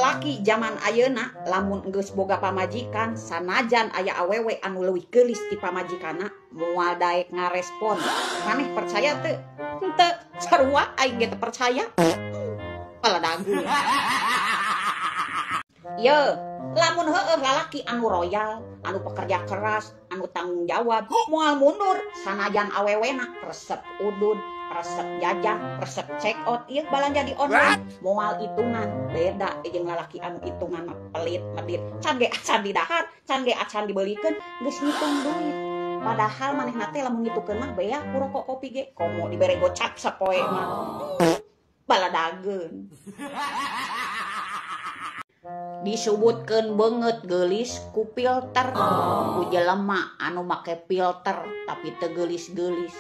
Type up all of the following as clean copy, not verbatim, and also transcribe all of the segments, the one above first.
Lalaki zaman ayeuna lamun geus boga pamajikan sanajan aya awewe anu leuwih geulis ti pamajikanna moal daek ngarespon. Maneh percaya teu? Henteu, sarua aing ge teu percaya. Paladagu. Ye, lamun heueuh lalaki anu royal, anu pekerja keras, anu tanggung jawab, moal mundur sanajan awewena resep udud, resep jajan, resep check out, ieu balanja di online, moal hitungan, beda jeung lalaki anu hitungan mah pelit, medit, can ge acan didahar, can ge acan dibelikeun, geus ngitung duit. Padahal manehna teh lamun ngitukeun mah beak ku rokok kopi ge, komo dibere gocap sapoe mah. Baladageun. Disebutkeun beungeut geulis ku filter, ku jelema anu make filter tapi teu geulis-geulis.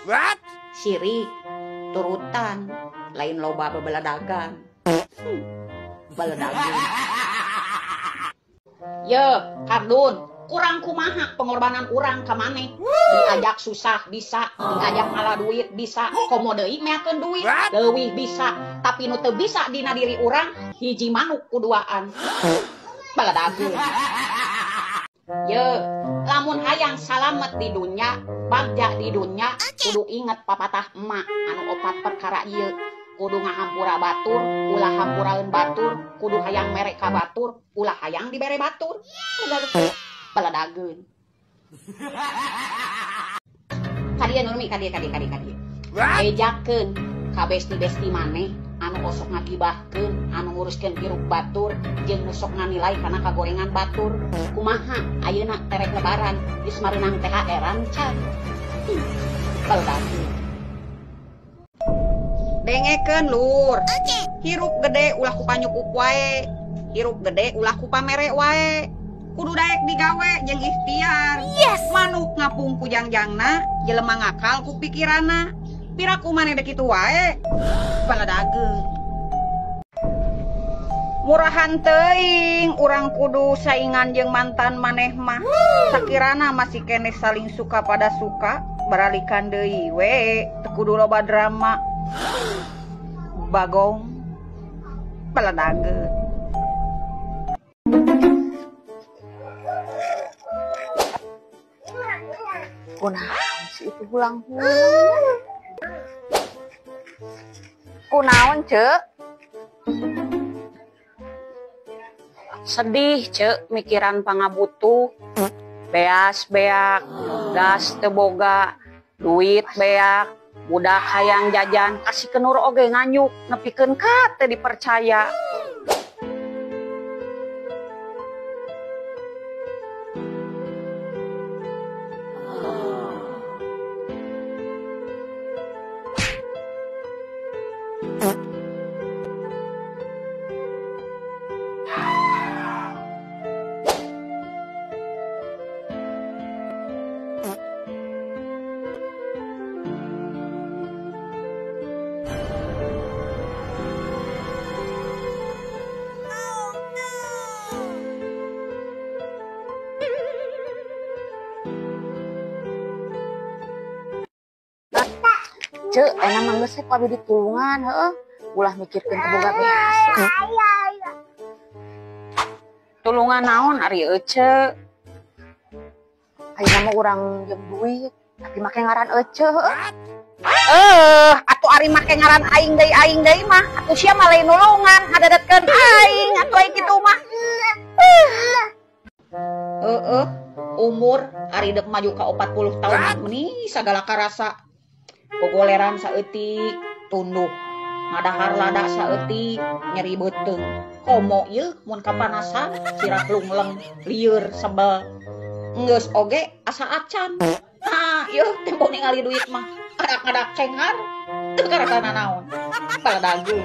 Sirik, turutan, lain loba bebeladagan. Baladagan. Ye, kardun, kurang kumaha pengorbanan urang ka maneh. Diajak susah bisa, diajak ngalah duit bisa, komo deui meakeun duit, leuwih bisa, tapi nu teu bisa dina diri urang hiji manuk kuduaan. Baladageun. Ye, lamun hayang salamet di dunya, bagja di dunya, kudu inget papatah emak anu opat perkara ieu. Kudu ngahampura batur, ulah hampuraeun batur, kudu hayang mere ka batur, ulah hayang dibere batur. Baladageun. Kadieu Nurmi, kadieu kadieu kadieu kadieu. Bejakeun ka besti-besti maneh anu osok ngagibahkeun, anu nguruskeun hirup batur, jeung nu sok nganilai kana kagorengan batur. Kumaha ayeuna terek lebaran geus mareunang THR-an can. Baladageun. Dengekeun lur. Hirup gede ulah ku panyukup wae. Hirup gede ulah ku pamere wae. Kudu daek digawe jeung ikhtiar. Yes. Manuk ngapung ku jangjangna, jelema ngakal ku pikiranna. Piraku maneh dek kitu wae. Baladageun. Murahan teuing urang kudu saingan jeung mantan maneh mah. Sakirana masih keneh saling suka pada suka, baralikan deui we, teu kudu loba drama. Bagong. Baladageun. Kunaon sih itu hulang-hulang? Kunaon, Cek? Sedih, Cek, mikiran pangabutuh. Beas beak, gas teu boga, duit beak, budak hayang jajan, kasih kenur oge nganyuk, nepikeun ka teu dipercaya. Cek, enak mah geus ku abi ditulungan heueuh. Ulah mikirkeun teu boga beas. Tulungan naon ari ece? Ayeuna mah urang jeung duit, tapi make ngaran ece heueuh. Atuh ari make ngaran aing deui mah, atuh sia mah lain nulungan, ngadadetkeun aing atuh aing kitu mah. Heeh, umur ari deuk maju ka 40 tahun meni sagala karasa. Gogoleran saeutik tunduh, ngadahar lada saeutik nyeri beuteung. Komo ieu mun kapanasan sirah lungleng lieur sebel. Geus oge asa acan. Nah, ieu tempo ningali duit mah ngadak-ngadak cengar teu karasana naon. Baladageun.